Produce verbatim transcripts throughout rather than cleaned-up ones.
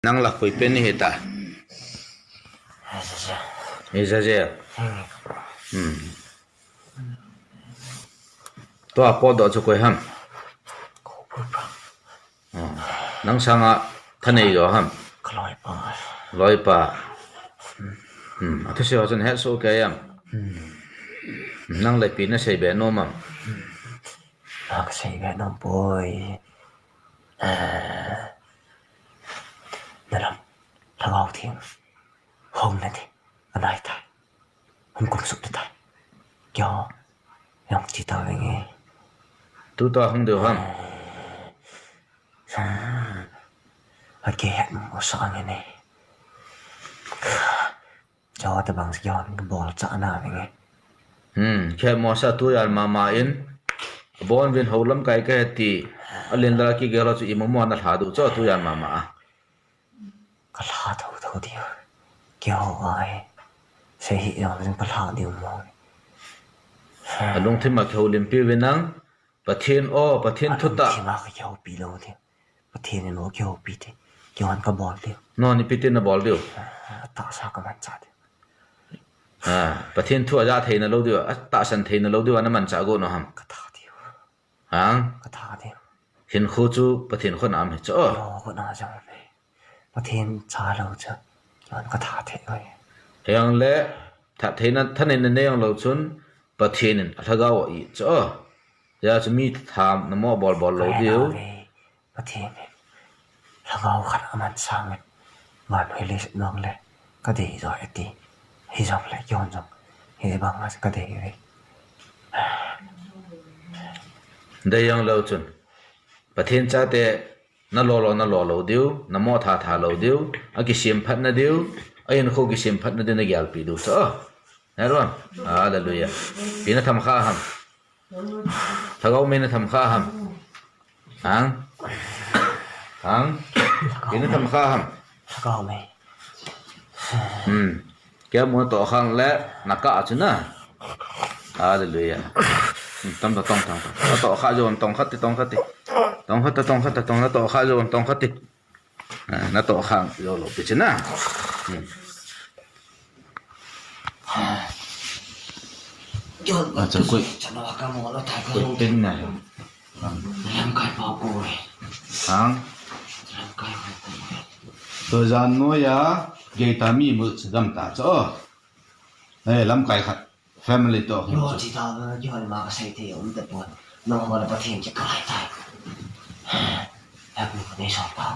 Nang la koi pen ni hita. Ni jaje. Hmm. Tua potdoh chu koi ham? Nang sanga thanei jo ham? Ka loipa. Loipa. Hmm. Athusei ho chun hetsoh kei am? Hmm. Nang le ipi nasei be nom am? Hmm. Ka sei be nom poi. Eh, nalam. Lhagao Theng. Hung nati. Anai tai. Hung kumsuh tai. Kio. Yang chi tau venge. Tuta hung deu ham? Ake het mo sa nge ne. Cho ta bang kio bol cha na venge. Hmm, khe mo sa tu yan mama in. Bon vin ho lamkai ka heti. Alen dala kigel chu imo mo na lha du cho tu yan mama a. Ka lha tho tho diu. Kihou a e. Sei hi jong jong ka lha diu mo. A lungthim a kihoulimpi uvin nang. Pathen o, Pathen thutah. A lungthim a ka kihoupi lou diu. Pathen in o kihoupi te. Kihon ka bol diu. Non ipi tin na bol diu? A tahsa ka manchah diu. A, Pathen thu a ja theina lou diu, a tahsan theina lou diu, ana manchah go no ham? Ka tha diu. Hang? Ka tha diu. Hinkho chu Pathen khut a um hi chu. Yo, khut a jong um hi. Pathen cha lou chu. Yon ka tha thei oi. Hijongle, tha theina, thaneina nei jong lou chun, Pathen in a lhagao a i chu. Hijeh chun mi tham na mo bol bol lou diu. Pathen in lhagao khat a man sang in, van hoi le sit nong le, ka dei jo e ti. Hijongle, kihon jong, hibang a ka dei ve. Dei jong lou chun. Pathen chate, na lo lo, na lo lou diu, na mo tha tha lou diu, a kisem phat na diu, a hinkho kisem phat na diu, na gelpi diu chu. Amen. Hallelujah. Ipi na tham kha ham? Lhagao mei na tham kha ham? Hang? Hang? Ipi na tham kha ham? Lhagao mei. Hmm. Kei a mu na toh khang le na kah chu na. Hallelujah. Hmm, tam ta tong tong tong. Na toh kha jo tong khat ti, tong khat ti. Tong khat ta tong khat ta tong, na toh kha jo tong khat ti. Ah, na toh khang jo lou ti chu na. Hmm. Acha koi. Koi pen na. Lamkai pa ko e. Hang? Lamkai pa ko e. To jan noiya, gei ta mi mu chu gam ta chu. Eh, lamkai khat. Family to. Yo, chi ta na, yo, ma ka sei te, um, te pon. No, ma la Pathen ki kai tai. Hak ni ko nei so pa.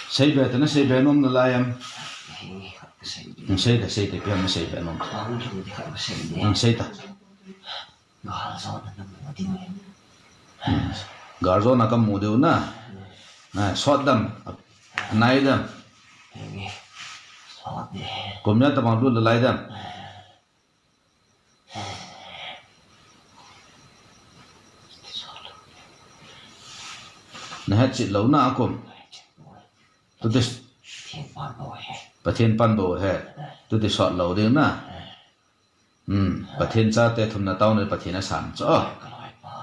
Sei be ta na, sei be nom na lai am. Ni khat ka sei be. Sei ta, sei ta, ipi ham na sei be nom? Ka hung thum ni khat ka sei be. Sei ta. Gal jo na na mu diu. Gal jo na ka mu diu na. Na, sot dam. Nai dam. Sot de. Kum ya ta bang lut lai dam. Na het chit lou na a kum. Tuti Pathen pan bou he. Tuti sot lou ding na. Hmm, Pathen chate thumna taona Pathen a sang chu. Ka loipa,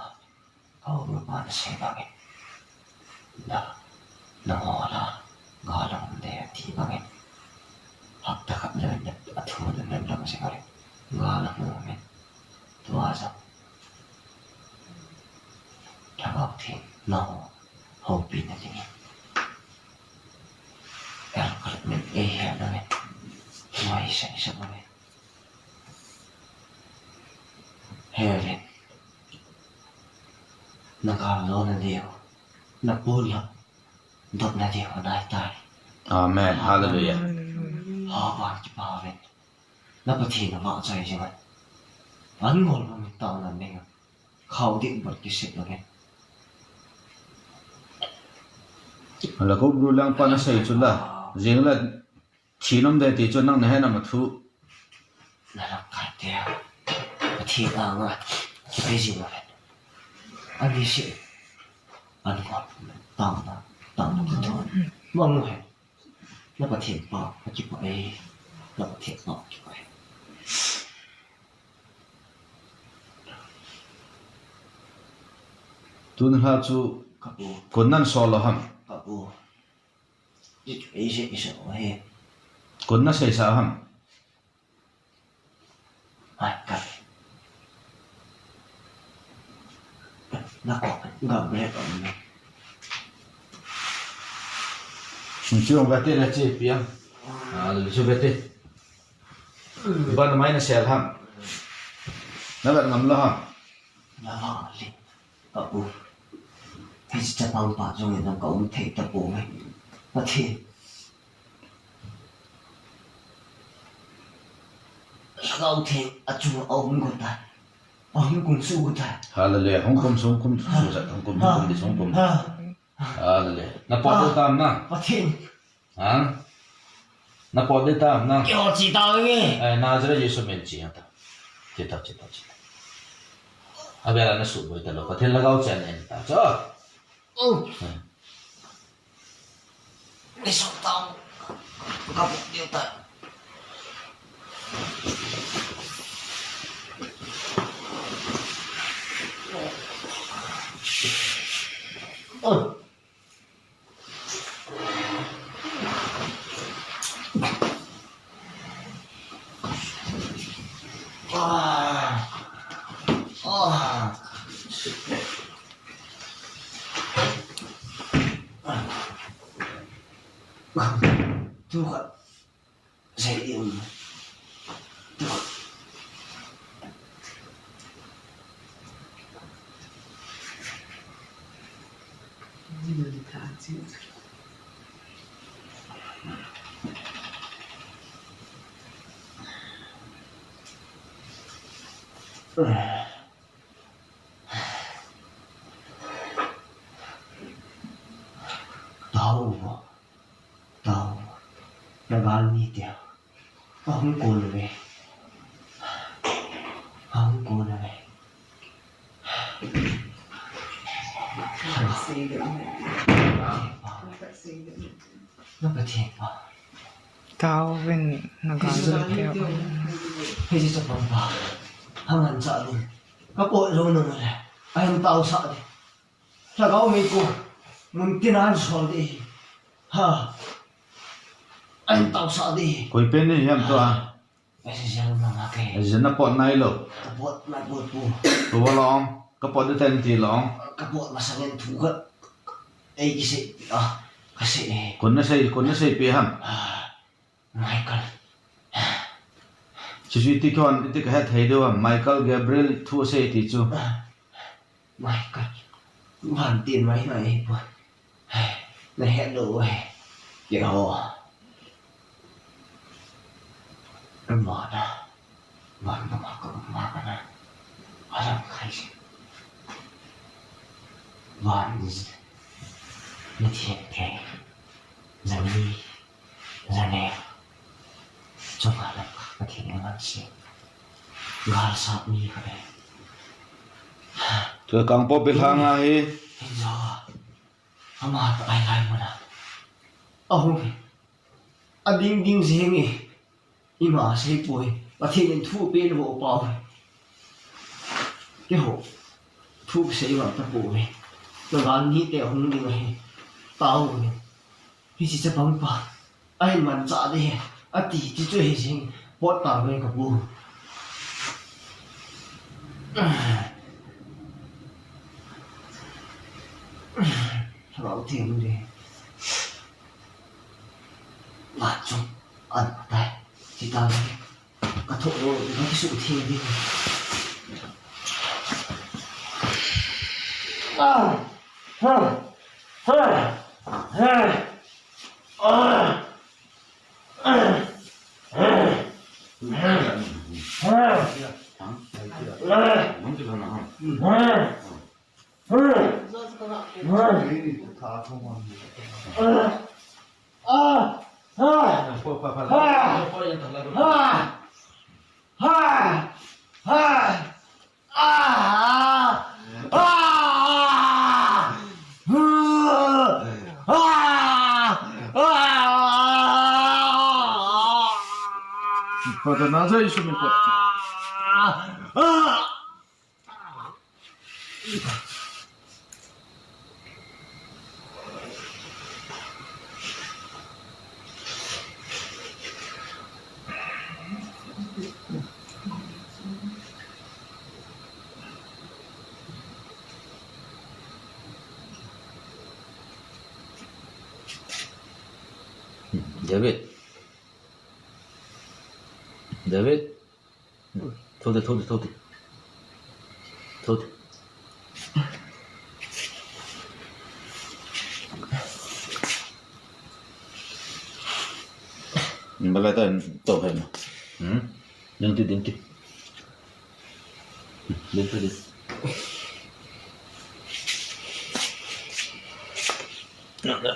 ka umpa na sei bangin. Na, na ngol a, gal a um de ti bangin. Hapta khat le, a thu le, le, le, sei bangin. Gal a um in. Tua jong. Lhagao Theng, na ho, houpi na dingin. El khat min, ei he na min. Mai sei sei na min. Heaven. Na kal lo na diu. Na pun lo. Dot na diu na tai. Amen. Hallelujah. Ha ban ki pa ven. Na Pathen na ma chai jing. An ngol ma min tao na ning. Khau dik bot ki sip lo ven. La ko bru lang pa na sei chu la. Jing la. Thi nom de ti chu nang na he na ma thu. Na lak khat te. Pathen anga. Ki pe ji ma. Ani si. An ko. Tang na. Tang na tu. Mang no he. Na Pathen pa. Ki pa e. Na Pathen pa. Ki pa e. Tun ha chu. Ka pu. Kon nan so lo ham. Ka pu. Ti chu ei sei kisa o he. Kon na sei sa ham? Ai, ka. Na ko, ga bre ka na. Ni chu ga te na che piang. Ah, lu chu ga te. Ba na mai na sel ham. Na ba ngam lo ham. Na ha le. Ka u. Hiche chapang pa jong in ka um thei tapouve. Pathen. Lhagao Theng achunga ahung got tai. Ahung kumsuh got tai. Hallelujah. Hung kumsuh, hung kumsuh, hung kum, hung kum, hung kum. Hallelujah. Na pot diu tam na. Pathen. Ha? Na pot diu tam na. Keiho chi tau nge. Eh, Nazareth Jesu min chi ta. Chi ta, chi ta, chi ta. Abela na suboi ta lou. Pathen Lhagao Theng in ta. Cho. Oh. Hmm. Ni so tau. Ka pot diu ta. Oh. Tu ka. Sei ding. Tao. Tao, na gal ni tia. Ahung kon uve. Ahung kon uve. Na Pathen pa. Tao vin na gal ni tia. Hiche chapang pa. Hang an cha ni. Ka pot lou na le. Ahin tao sa de. Lhagao mei ko, mun tin a ahin sol ding ahi. Ha. Ahin taosah ding ahi. Koi pen ni hiam tua? Ahi jeng mama kei. Ahi jeng na pot nai lou. Ka pot nai pot pu. Tua lou. Ka pot ding ten ti lou. Ka pot masangin thu ka. Ei kisei. Ah. Kasei. Kon na sei, kon na seipeh ham. Ah. Michael. Chuchu iti kon, iti kahet thei diu ham, Michael Gabriel thu asei ti chu. Michael. Van tin mai nai hi poi. Na het lou u ahi. Keiho. Van a. Van a ka um ma ka na. Alam khai si. Van is. Ni thiam thei. Zani. Zani. Chunga lam ka Pathen in ansi. Gal sat mi ka ve. Tua Kangpokpi lhang a hi. Hin jo. Ama ta ai lai muna. Ahung hi. Ading ding jing e. Ima sei poi. Pathen in thu pen vo pau. Keiho. Thu sei va ta poi. Na gal ni te hung ding ahi. Tao ni. Hiche chapang pa. Ahin manchah ding ahi, ati, chuchu hi jing, pot tang ve ka pu. Lhagao Theng ding. Van chung, an tai, ti tang ve. Ka thoh lou, ka kisuh theng ding. Ah! Ha! Ha! Ha! Ah! Pada naza isu mi kot. David. David. Thou te, thou te, thou te. Thou te. Nin bala ta to hai ma. Hmm? Ding ti, ding ti. Ding ti, ding. Nada.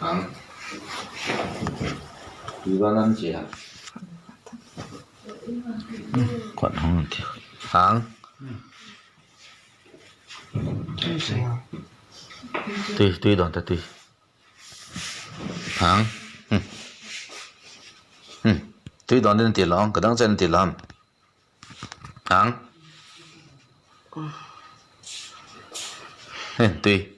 Ang. Tui vang an che ha. Kon hong ti. Ang. Tui, tui don ta tui. Ang. Hmm. Hmm. Tui don den ti long, kadang chen ti lam. Ang. Hen tui.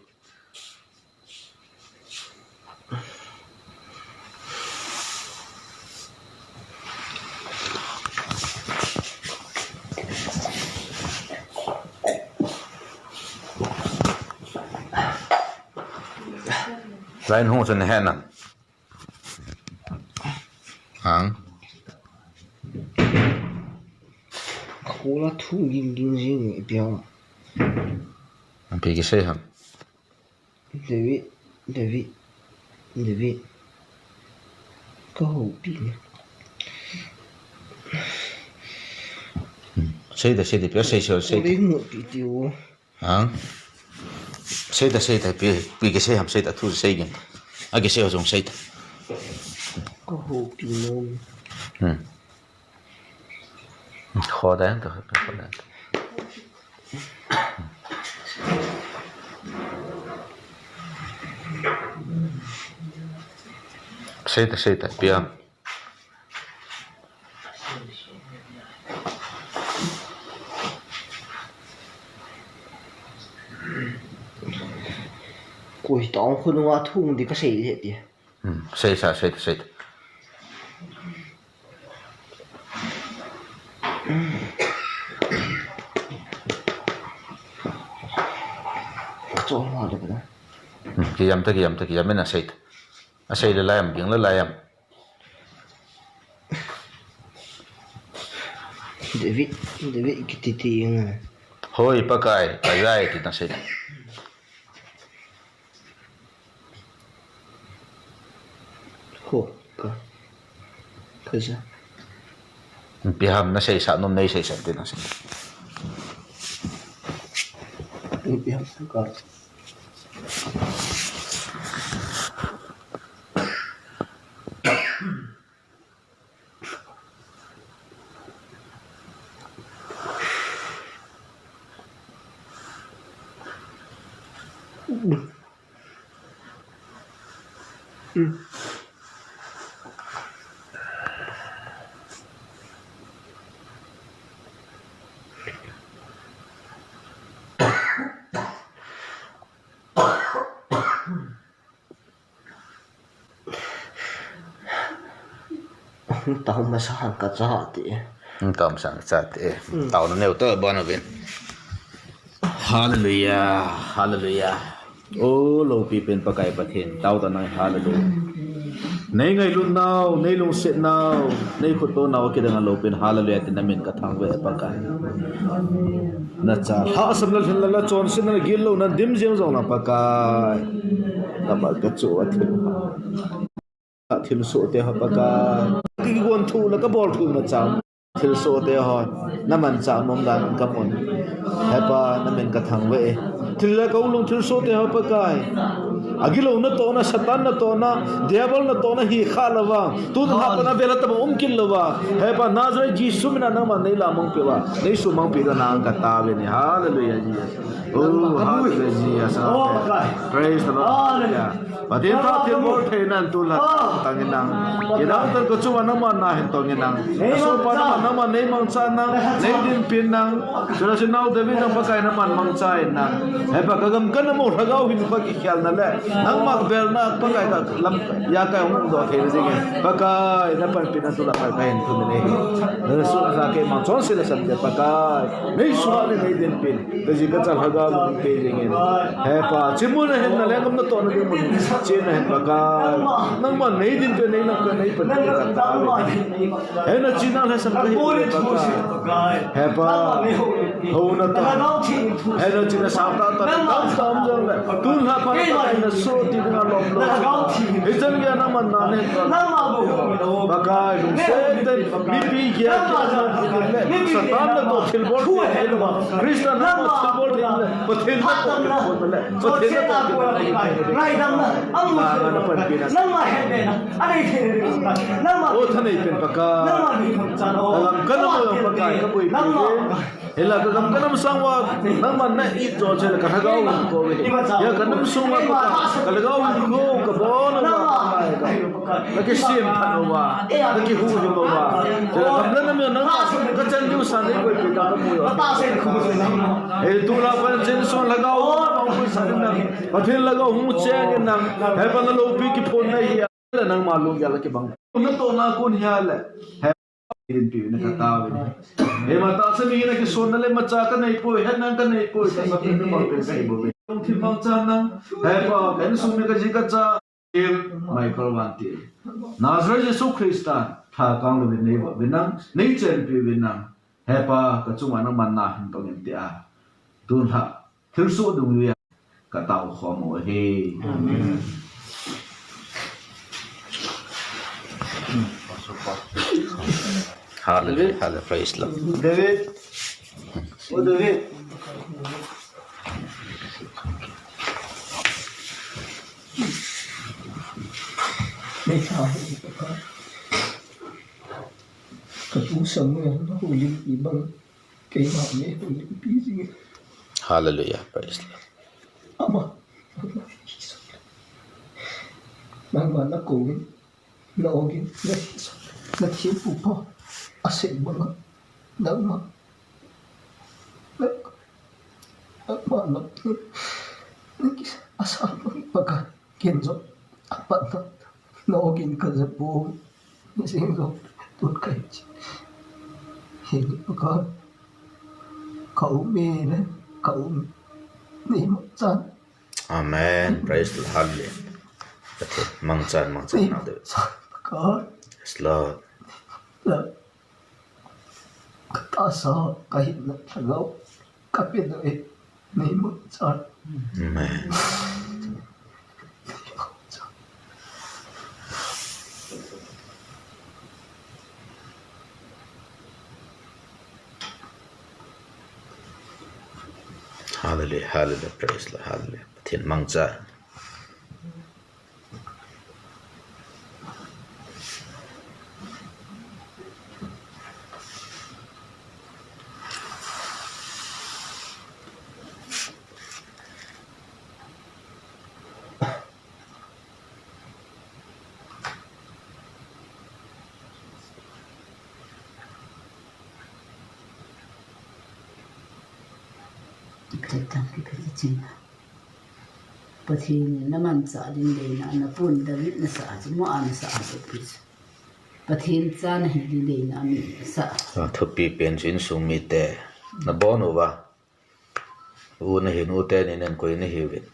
Lain hung chun hen na. Ang. Khola thu ging ging jing ipi ham. Ipi kisei ham. David, David, David. Ka houpi ne. Sei ta, sei ta, ipi sei, sei, sei ta. Ring mo pi ti o. Ang. Sei ta, sei ta, ipi, ipi kisei ham, sei ta, thu sei ging. A kisei ho jong sei ta. Ka houpi nom. Hmm. Kho da to, kho da. Sei ta, sei ta, ipi ham. Koi tong khununga thung di ka sei le ti. Hmm, sei sa, sei ta, sei ta. Ka chom ma le ka. Hmm, kiyam ta, kiyam ta, kiyam in a sei ta. A sei le lai am, ging le lai am. David, David kiti ti nga. Hoi, Pakai, a jai ti na sei. Ho, ka. Ka ja. Ipi ham na sei sa, nom nei sei sa, ti na sei. Ipi ham ka. Tao masa hang ka cha te. Tao masa hang ka cha te. Tao na neo to bon uvin. Hallelujah, hallelujah. O loupi pen Pakai Pathen, tao ta nai, hallelujah. Nei ngailut nau, nei lungset nau, nei khut to nau kidang a loupi pen hallelujah ti na min ka thangvah e Pakai. Na cha lhahsamna, lhinna, chonsetna, gillouna, dim jeng jong na Pakai. Na mal ka chu a thil. Thilsoh te ho Pakai. Ka kigon thu le ka bol thu na chang. Thilsoh te ho. Na manchah nom dan ka mun. He Pa, na min ka thangvah e. Thil le ka ulung thilsoh te ho Pakai. Agilou natohna, Satan natohna, Diabol natohna hi kha louva. Tun ha pana vela taba um kit louva. He Pa Nazareth Jesu mina nangman nei lamang peuva. Nei sumang peuva nang kataove ni. Hallelujah, Jesus. Oh, hallelujah, Jesus. Amen. Praise the Lord. Hallelujah. Pathen tha thilbol thei nan tu la tang in nang. Inang tan ko chunga nangman na hin tong in nang. Aso pa nangman, nangman nei mangcha nang, nei dinpin nang. Chuna si nau David nang Pakai nangman mangcha in nang. He Pa kagam kanam u lhagao hin pa kikhelna le. Nangma kabelna Pakai kalam ya kai hung do thei na ding. Pakai na panpina tu la Pakai hin thum nei. Na su na kei mang chon si la san ke Pakai. Nei sua le nei dinpin. Kaji kacha lhagao mun pe dingin. He Pa, chimun a hin na lenggam natohna ding mun. Chena hin Pakai. Nangman nei dinpin nei nang ka nei pan ka ta. He na china le san ka hi Pakai. He Pa. Ho na ta. He na china sa ta ta. Tam tam jong le. Tun ha pa Pakai na so ti na lom lom. Hichan geiya nangman na ne. Pakai lungset ten. Mipi geiya geiya na le. Satan natoh thilbol thei le. Christa natoh thilbol thei le. Pathen natoh thilbol le. Pathen natoh thilbol le. Nangma hetna. O thanei pen Pakai. Kalam kanam u Pakai kaboipi. Hila kalam kanam sanga nangman na it jo chele kalhagao hin ko ve. Ya kanam sunga Pakai kalhagao hin ko kabon u Pakai. Nakisem phat uva, nakihuhhing uva. Chule gamla nam jong nang kachan diu san dei koi pi ta kamu u. He tu la pan chen sun lhagao, nang koi san nang. Pathen lhagao hung cheng in nang. He pan na loupi kiphon na hi. Le nangma lunggel a kibang. Natohna kon hi a le. He dinpi na kataove ni. He ma tahsa mi na kisonna le macha kanei poi, hetna kanei poi, tahsa mi na mang pen sei bou ve. Lungthim mangcha nang. He Pa, ka insung mi kaji kacha. Michael Vantil. Nazareth Jesu Christa, tha kang lou vin nei vop vin nang, nei chenpi vin nang. He Pa, kachunga nangman na hin tong in tia. Tun ha, thilsoh dungjui a, katao khom u ahi. Amen. Hallelujah, hallelujah, praise Lord. David. O David. Ka tu Samuel na hulim pi bang, keima me hulim pi jing. Hallelujah, praise the Lord. Ama, nangma na kouvin, na ogin, na, na thempu pa asei banga, nangma, na, nangma na, na kisa asal bang Pakai. Ken jong, apat na, na ogin kaja poi, nising jong, tun kahi chi. Heni Pakai, ka um e le, ka um. Nei mangchan. Amen. Praise the Lord. Hallelujah. Pathen mangchan, mangchan nau te. Pakai. Yes, Lord. Ka tahsa, ka hinna lhagao, ka pe doh e, nei mangchan. Amen. Hallelujah, hallelujah, praise the Lord, hallelujah. Pathen mangchan. Pathen in na mangcha ding deina, na pun David na sa chu mo a na sa a chu pi chu. Pathen cha na hi ding deina mi na sa. A thupi pen chu insung mite na bon uva. U na hin u te ni nen koi na hiuvin.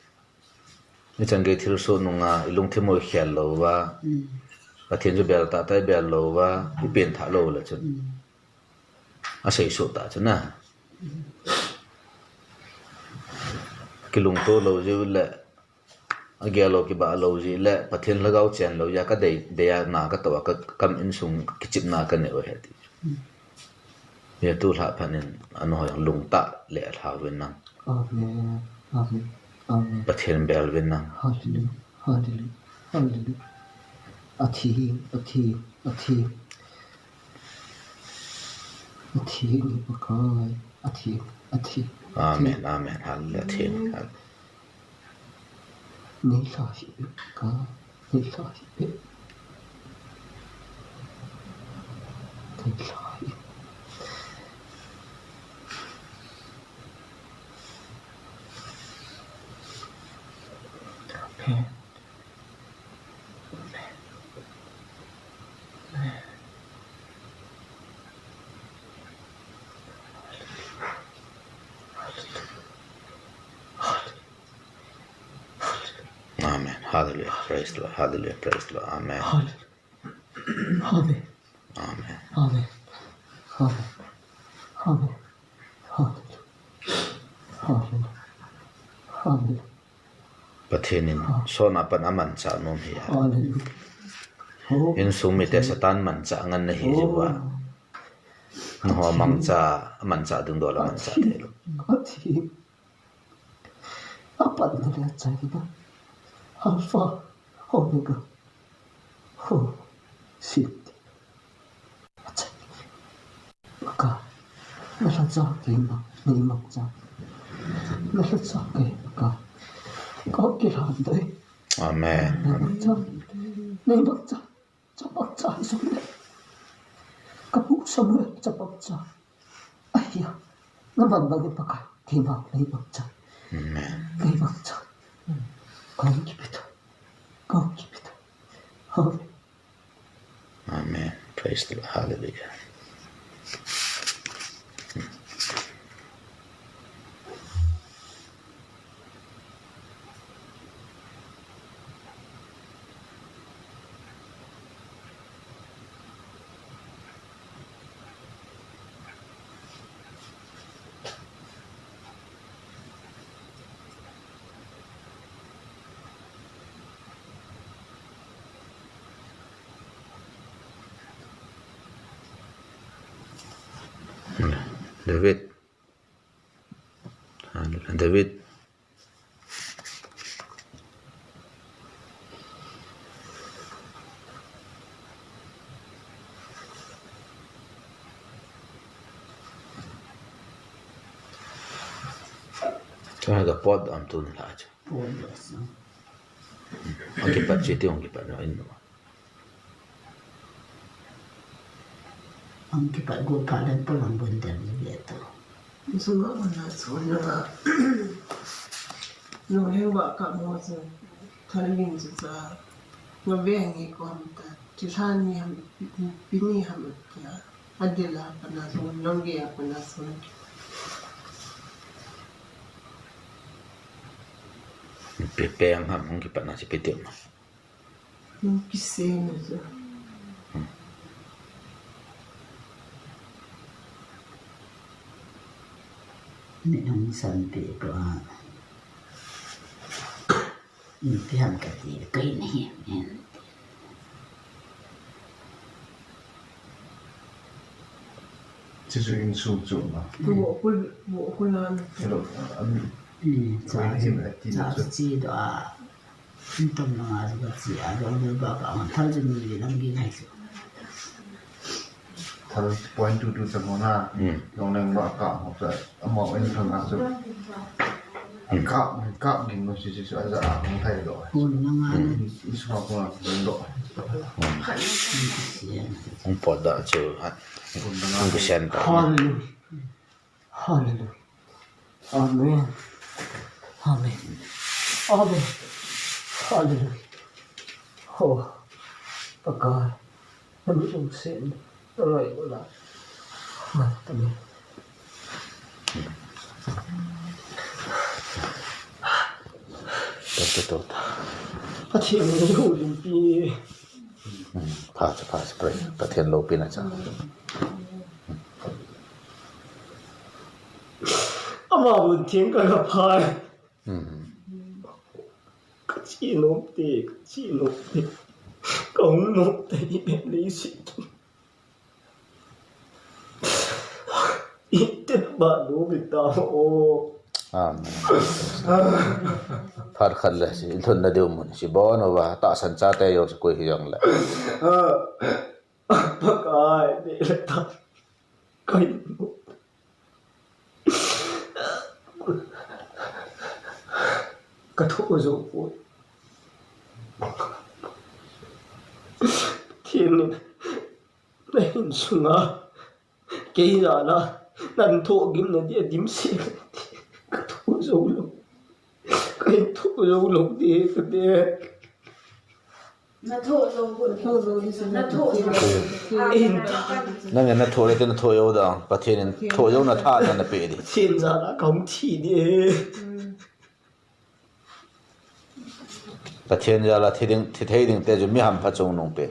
Ichan gei thilsoh nunga, i lungthim u i khel lou uva. Mm. Pathen chu bel tah tah i bel lou uva, i pen tha lou le chun. Mm. A sei soh ta chu na. Kilungto lou jiu le, a gel lou kibah lou ji le, Pathen lhagao chen lou ja ka dei, dei a na ka to a ka kam insung kichipna ka nei u ahi ti. Hi tu lha phan in, a nu hoi lungtah le a lhau vin nang. Amen. Amen. Amen. Pathen bel uvin nang. Hallelujah. Hallelujah. Hallelujah. Athi, athi, athi. Athi ni Pakai. Athi, athi. Amen. Amen. Hallelujah. Athi. Hallelujah. Nei lha hih beh ka, nei lha hih beh. Nei lha hih. Amen. Amen. Amen. Amen. Hallelujah. Praise the Lord. Hallelujah. Praise the Lord. Amen. Hallelujah. Amen. Amen. Amen. Amen. Amen. Amen. Amen. Pathen in sona pan amanchah nom hi a. Hallelujah. Oh. Insung mite Satan manchah ngen nahi jeh uva. Oh. Nangho mangcha, amanchah ding dol amanchah thei lou. Pathen. Apatna le achaina. Alpha, Omega. Ho, sit. Achaina. Pakai. Na lhacha keima, nei mangcha. Na lhacha kei Pakai. Ka kilhan dei. Amen. Nei mangcha. Nei mangcha. Chapang cha hi sung le. Ka pu Samuel chapang cha. Ahiya. Na ban bang in Pakai. Kei vang nei mangcha. Amen. Nei mangcha. Kong kipita. Kong kipita. Amen. Amen. Praise the Lord. Hallelujah. David. David. Ka pot am tun la chu. Pot am. Ang kipat chu ti ang kipat no in no. Ang kipat go pa len pa lang bun dan ni le to. Zuma mana zuna. No heng wa ka mo zu. Thalin zu za. Nga ve ngi ko ham ta. Ti than ni ham, pi ni ham ta. Adela pana zun nang ge pana zun. Pe pe ang ham hong kipatna si pe te ma. Nung kisem ahi. Ni nung san pe ko a. Ni pi ham ka ti kai ni. Jesu in su chu ma. Wo ku, wo ku lan. Hello. Ni cha chi, cha chi do a. Ntam na nga ka chi a, lo le ba ka ang thal jin ni lang gi ngai chu. Thal point two two chang ho na. Hmm. Long leng ba ka ho cha, amau in thal na chu. Hmm. Ka, ka ging no si si chu a ja a hong thai lo. Ko na nga. Hmm. Is ma ko na do. Hmm. Hong pot da chu. Hong pot da. Hong sen da. Hallelujah. Hallelujah. Amen. Amen. Amen. Hallelujah. Oh, Pakai. Amen. Amen. Amen. Amen. Amen. Amen. Pha cha, pha cha, pray. Pathen loupina cha. Ama bun theng ka la phai. Hmm. Ka chi nom te, ka chi nom te. Ka hung nom te, i be le si. Ite ba do bi ta o. Amen. Phat khat le, si, lhunna diu mun, si bon uva, tahsan chate jong, si koi hi jong le. Pakai, neh le tah. Ka hin mo. Ka thoh jou poi. Pathen in na hin sunga kei jal a nan thoh gim na dia dimset. Ka thoh jou lou. Ka hin thoh jou lou ti kati. Na thoh jou got. Na thoh jou. Na thoh jou. Pathen. Nang na thoh le te na thoh jou da. Pathen in thoh jouna tha na na pe di. Pathen jal a ka hung thi di. Hmm. Pathen jal a thi ding, thi thei ding te chu mi hampha chungnung pen.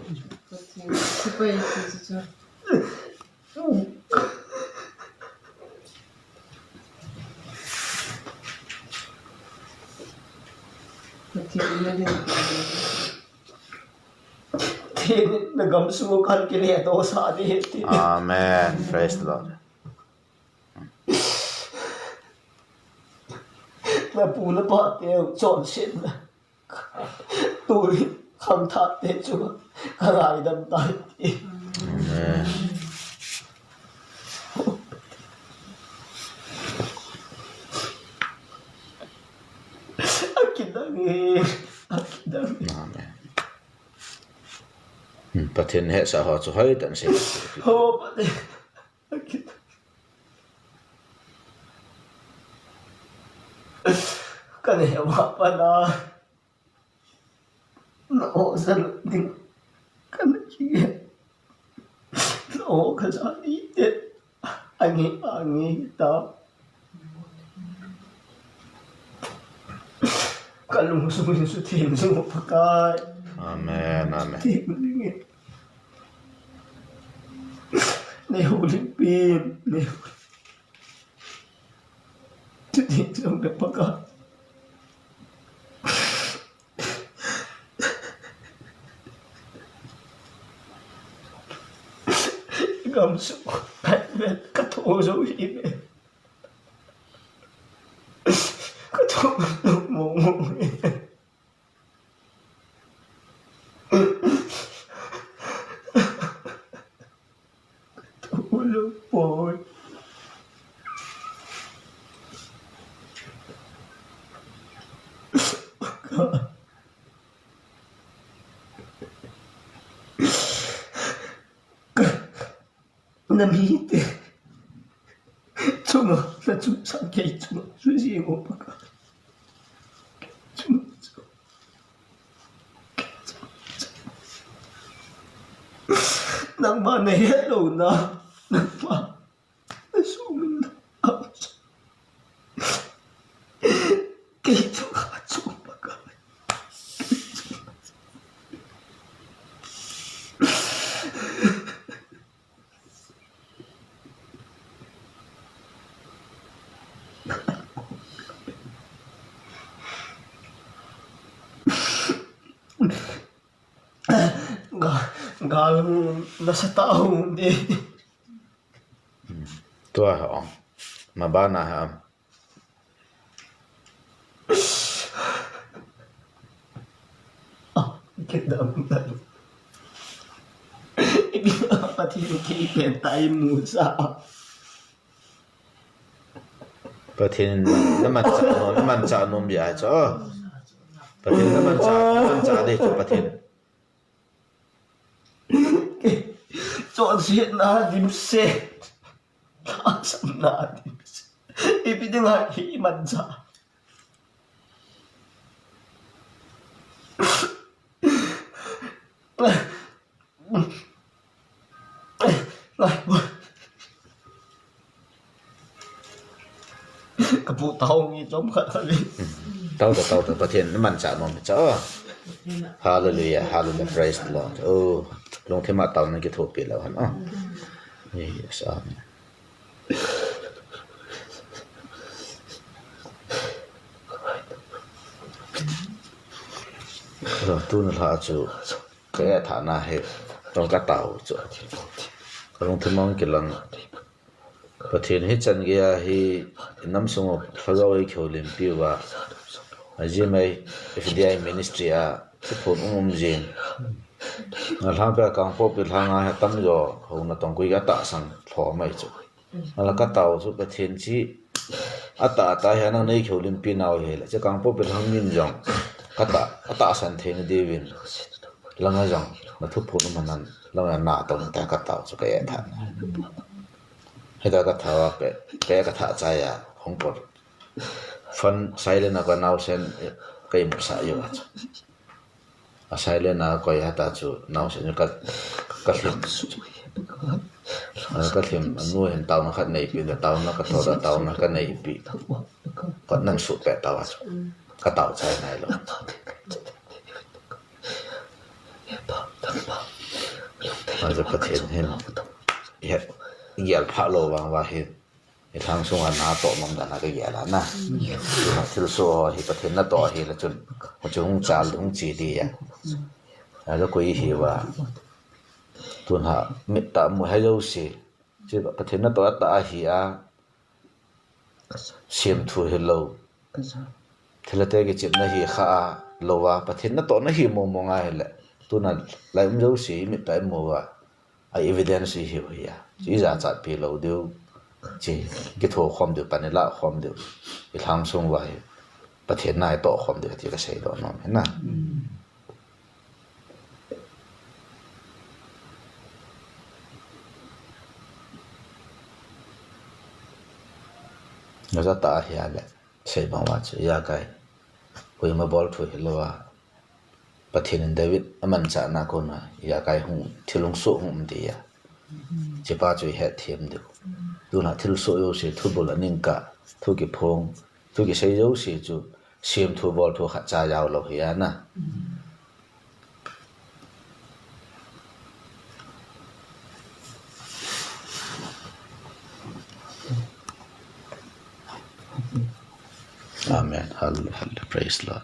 Pathen. Sipai ti chu chu. Pathen na ding. Pathen na gam sung kan kile to sa di ti. Amen. Praise the Lord. Na pu na pa te chonsetna. Tui khangthah te chu ka ngaidam tai ti. Amen. Akidang e, akidang e. Amen. Hmm, Pathen hetsah ho chu hoitah in sei. Ho, Pathen. Akidang. Ka neh uva pat a. Na o sa lut ding. Ka na ki. Na o ka sa ni te. Angi, angi ta. Ka lungsung in suthem jing o Pakai. Amen, amen. Suthem jing e. Nei houlim pen, nei houlim. Suthem jing o Pakai. Gam sung, ka thoh jou hi ve. Ka thoh jou mong mong hi ve. Ka thoh jou poi. Na mite chunga, na chungchang kei chunga sujing o Pakai. Chunga, chunga. Nangma na het louna, nangma na sumil na. Kei chunga chu Pakai. Ga, gal nasa tah hung di. Tua ha ong. Mabana ha. Ah, kidam dam. Ipi Pathen kei pen tai musa. Pathen na manchah nom, na manchah nom dia chu. Pathen na manchah, na manchah di chu Pathen. Chonsetna dimset. Tahsanna dimset. Ipi dinga hi manchah. Ka pu tao ngi chom khat khat le. Tao ta, tao ta, Pathen na manchah nom cha. Hallelujah, hallelujah, praise the Lord. Oh, lungthim a taona kithopi lou hen. Oh. Yes, amen. Tuna lha chu. Ka e thana hi, tong ka tao chu. Ka lungthim mong kilang. Pathen hi chan geiya hi inam sung u lhagao eikihoulimpi uva, ajimai F D I ministry a thuphon um um jing. Ngalhang pia Kangpokpi lhanga hi atamjo houna tong koi atahsan lhom ahi chu. Ala katao chu Pathen chi atah atah hi nang neikihoulimpi nau hile. Chi Kangpokpi lhang min jong katah, atahsan theina diuvin. Langa jong nathuphon um henlang, langa natong ta katao chu ka etha. Hita katha a pe, pe katha chaiya hung por. Phone silent a koi naosen ka imusah u a chu. A silent a koi hita chu naosen ka, ka lhim. A, ka lhim, anu hin taona khat neipi, ka taona ka thot a, taona ka neipi. Ka nan suh pe tao a chu. Katao chai nailou. Achu Pathen hin ihet, igel phah lou vang uva hi. Ilhang sunga natoh nom dan a kagel a na. Thilsoh ho hi Pathen natoh ahile chun, huchu hung chal, hung che di a. Achu koi hiuva. Tun ha, mittah mu hei jouse. Chi Pathen natoh atah ahi a. Semthu hilou. Thilha te kichepna hi kha a lou a, Pathen natoh nahi mong mong ahile. Tuna lai um jouse mittah imu uva. A evidence ihiu hi a. Chu ijachatpi lou diu. Chi kitho khom diu, pan ilah khom diu. Ilhang sung uva hi Pathen na itoh khom diu ti kasei doh nom hi na. Najatah ahile, sei bang uva chu, ijakai. Koima bolthu hilou a. Pathen in David amanchahna kona, ijakai hung, thil hung soh hung um di a. Chipa chu ihet them diu. Tuna thilsoh jouse, thubul, aningkah, thu kiphong, thu kisei jouse chu, semthu bolthu khatcha jaolou hi a na. Amen. Hallelujah. Hallelujah. Praise Lord.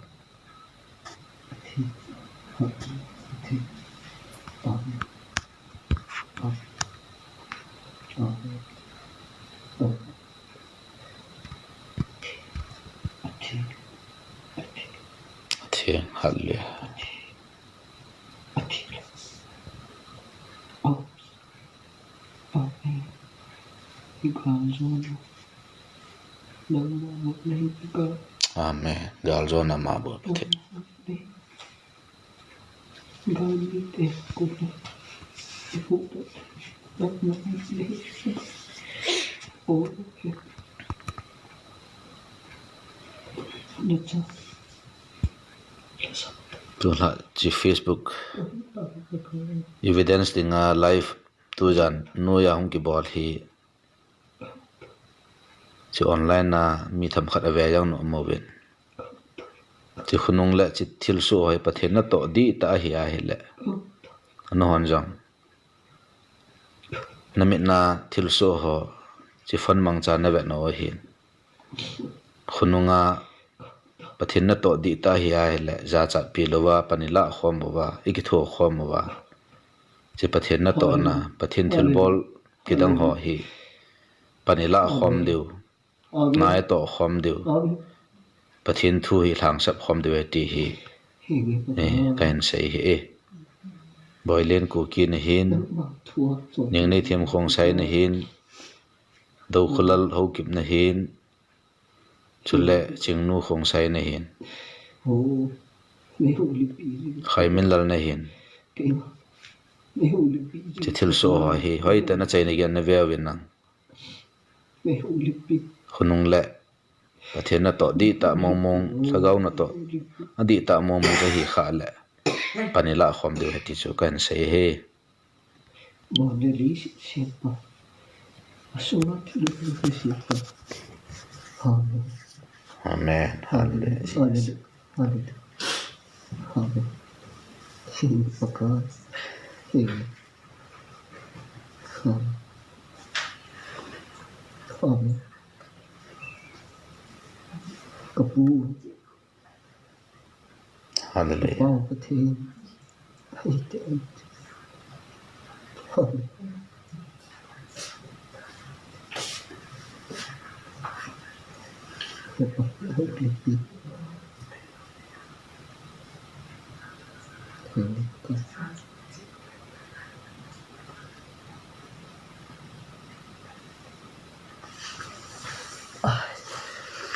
Atheng, hallelujah. Amen. Galjona mabol Pathen. Tulha chi Facebook evidence dinga live tujan noiya hung kibol hi. Chi online a mi themkhat ave jong nom uvin. Chi khonung le chi thilsoh ho hi Pathen natoh dihtah ahi ahile. Nahon jong. Namit na thilsoh ho chi phone mangcha navet nau ahin. Khonunga Pathen natoh dihtah ahi ahile, jachatpi louva, pan ilah khom uva, ikitho khom uva. Chi Pathen natohna, Pathen thilbol kidang ho hi. Pan ilah khom diu. Natoh khom diu. Pathen thu hi lhangsap khom diu e ti hi. Eh, kahin sei hi e. Boilen Kuki nahin. Ningneithem Khongsai nahin. Doukholal Haokip nahin. Chule Chingnu Khongsai nahin. Khaiminlal nahin. Chi thilsoh ho hi, hoitah in achaina geiya nave uvin nang. Khonung le Pathen natoh dihtah mong mong, lhagao natoh adihtah mong mong kahi khah le, pan ilah khom diu ahi ti chu kahin sei e. Amen. Amen. Hallelujah. Hallelujah. Hallelujah. Hallelujah. Amen. Amen. Kapu. Hallelujah. Kapu Pathen. Amen.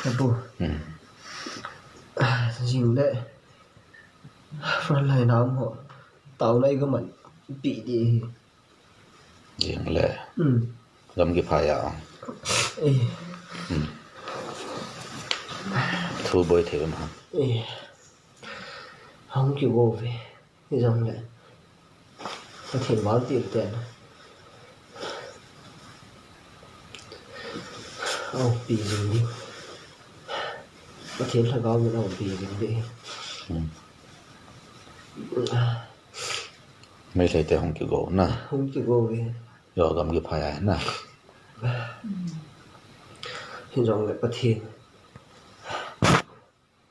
Abu. Hmm. Jing le front line a um ho. Tao lai ka man pi di hi. Jing le. Hmm. Gam kiphai a. Eh. Hmm. Thu boi thei ma. Eh. Hong ki go ve. Jong le. Pathen val til ten. Au, pi jing ni. Pathen lhagao min au pi jing ni. Hmm. Meitei te hong ki go na. Hong ki go ve. Yo gam kiphai a na. Hin jong le Pathen.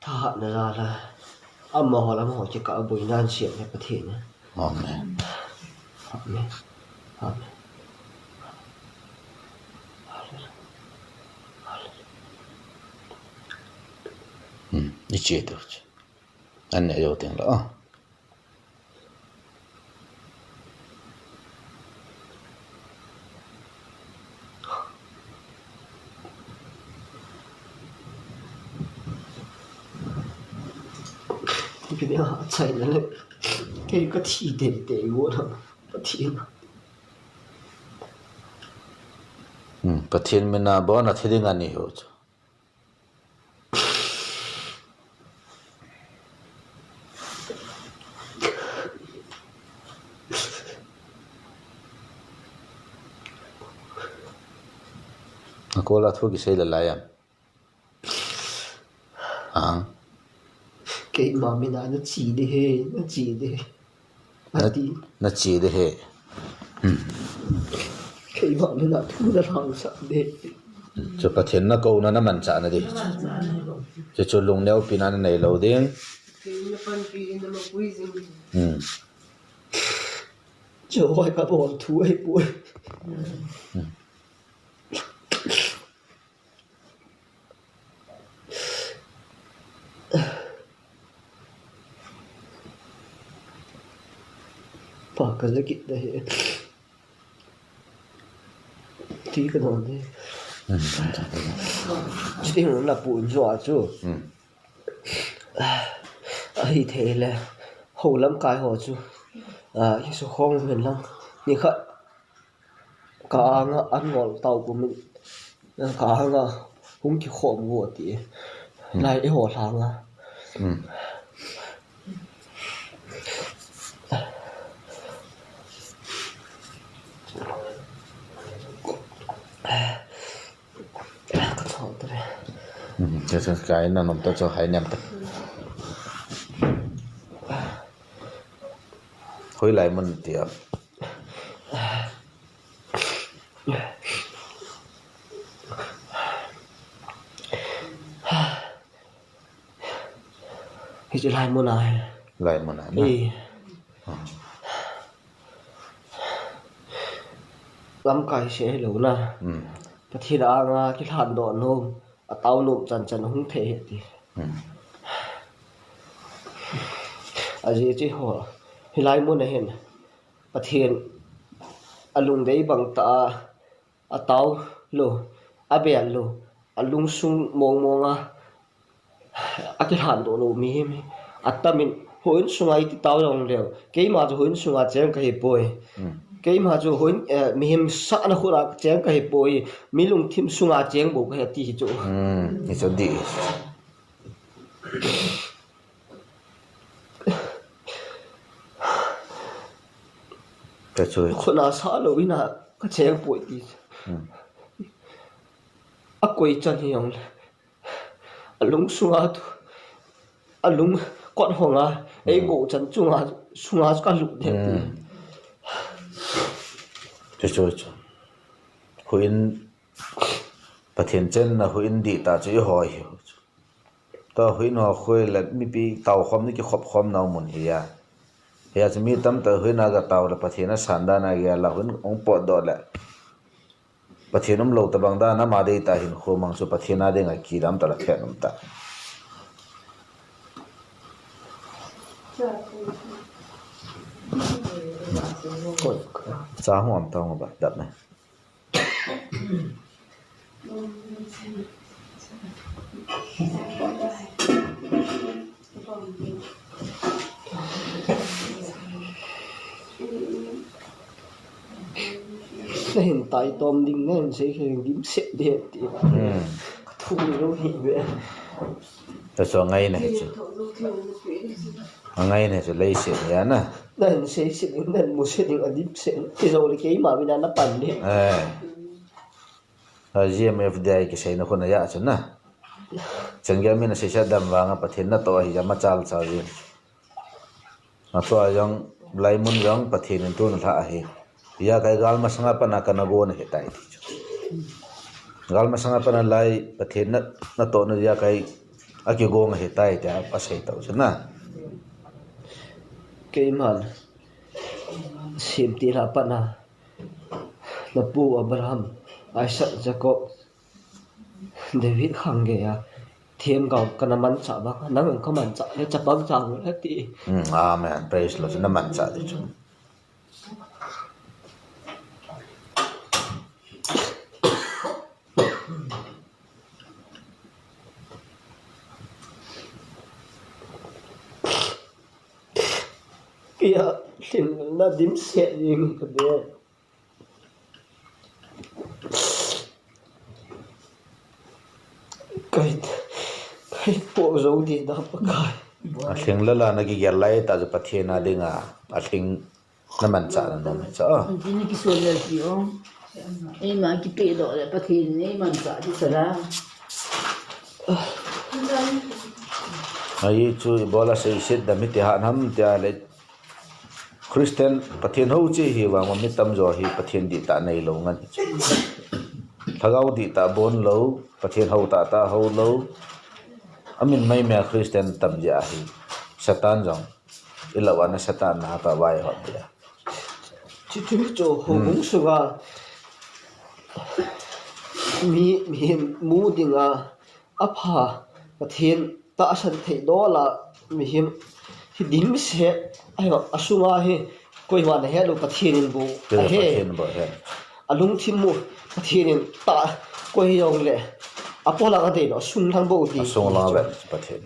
Thahatna jal a, amaho le amaho kikah a boina ahin sem le Pathen in. Amen. Amen. Amen. Hmm, i che tu. An ne jo teng la. Ah. Kei a chai na le. Kei ka thi teitei go na. Pathen. Hmm, Pathen mina bon a thi ding ani ho chu. A kol a thu kisei le lai am? Ang. Keima mina na chi de he, na chi de he. Na, ati. Na chi de he. Hmm. Keima mina thu na lhangsa de. Chu Pathen na kouna na manchah na di. Chu chu lungneo pina na nei lou ding. Hmm. Chu hoi ka bol thu ai poi. Hmm. Pa ka la kit da he. Ti ka don de. Hmm. Chuti hung na pu in zo a chu. Hmm. Ahi thei le. Ho lamkai ho chu. Ah, i su khong men lang. Ni khat. Ka anga an ngol tau kumin, ka anga hung kikhom go ti. Hmm. Lai i ho lhanga. Hmm. Ka chol ta le. Hmm, ka chol ka ina nom ta cho hai nem ta. Hoilai mun tia. Hiche lai mun a hi. Lai mun a na. Eh. Ah. Lamkai se hilou na. Hmm. Pathen anga kilhan doh nom. A tao nom chan chan hung thei hi ti. Hmm. Ajeh chu ho. Hilai mun a hin. Pathen a lungdei bang ta a, a tao lou, a bel lou, a lungsung mong mong a, a kilhan doh lou mihem hi. A tamin houin sunga i ti tao jong leu. Keima chu houin sunga cheng ka hi poi. Hmm. Keima chu houin, eh, mihem sahna khut a cheng ka hi poi. Mi lungthim sunga cheng bou ka hi ti hi chu. Hmm, hi chu di. Ka chu. Khut a sa lou in a ka cheng poi ti. Hmm. A koi chan hi jong le. A lung sunga tu. A lung kot honga. Ei, hmm, ko chan chunga, sunga ka lut de ti. Hmm. Chu chu chu. Houin Pathen chenna houin dih ta chu i hoi hi. Tua houin ho khoi le mipi tao khom ni kikhop khom nau mun hi a. Hi a chu mi tamtah houin a ga tao le Pathen a san dan a gel a houin hung potdoh le. Pathen umlou tabang dan a ama deitah hinkho mang chu Pathen a dinga kidam tah le phet um tah. Cha hung um tang ba dap ne. Nahin taitom ding, nahin seisei ding dimset ding ti. Hmm. Ka thu lou hi ve. Tachu angai na hi chu. Angai na hi chu leiset hi a na. Nahin seisei ding, nahin muse ding adimset. Ti jou le keima mina na pan ding. Eh. A G M F D I kiseina khun a ya chu na. Changel min a seisa dam vanga Pathen natoh ahi a machal chal jin. Atua jong, laimun jong Pathen in tun alhah ahi. Ijakai gal masanga pat a kana gon ahitai ti chu. Gal masanga pat a lai Pathen na, natohna ijakai akigong ahitai tia asei tau chu na. Keiman semtil a pat a, na pu Abraham, Isaac, Jacob, David khang geiya themgao kana manchah vang, nang jong ka manchah le chapang chang le ti. Hmm, amen. Praise Lord. Na manchah ding chu. Keiya, lhinna dimset jing ka be. Kai, kai po jou ding na Pakai. Alhing lala na kigel lai tah chu Pathen a dinga, alhing na manchah na nom hi chu. Jini kisol le ti o. Eima kipehdoh le Pathen in eimanchah ding sala. Ahi chu ibola seiset dam hiti ham tia le Christian Pathen hou che hi vang mi tamjo hi Pathen dihtah neilou ngen hi chu. Lhagao dihtah bonlou, Pathen hou tahtah houlou. Amin maimai a Christian tam jeh ahi. Satan jong. Ilah uva na Satan na ka vaihop dia. Chuchu chu houbung sunga mi, mihem mu dinga apha, Pathen tahsan thei dola mihem hi dimset, ahi, asunga hi koima nahet lou Pathen in bou ahe. Pathen bou ahe. Alungthim u Pathen in tah koi jongle apolang adei lou, asung lang bou ti. Asung lang bou Pathen.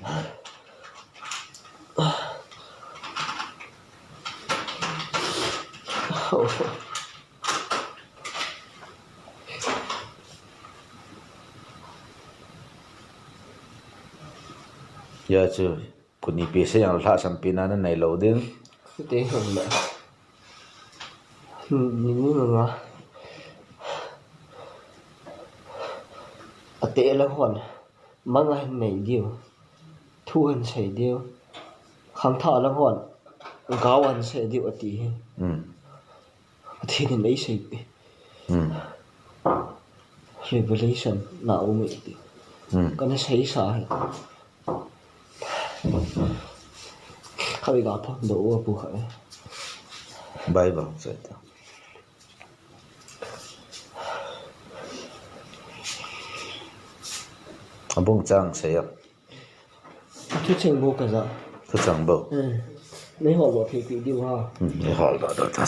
Hijeh chun, kuni pehse jong lhahsampi na nanei lou ding. Kute hon le. Nini manga. Ate la hon. Manga hin nei diu. Thu hin sei diu. Khangthah lang hon. Gao hin sei diu ati hi. Hmm. Pathen in eiseipi. Hmm. Revelation na um e ti. Hmm. Kana seisa hi. Khatvei ga phongdoh u apu kha e. Bible sei ta. Abung chang sei a. Thucheng bou kaja. Thucheng bou. Eh. Nei holdoh thei pi diu ha. Hmm, nei holdoh doh ta.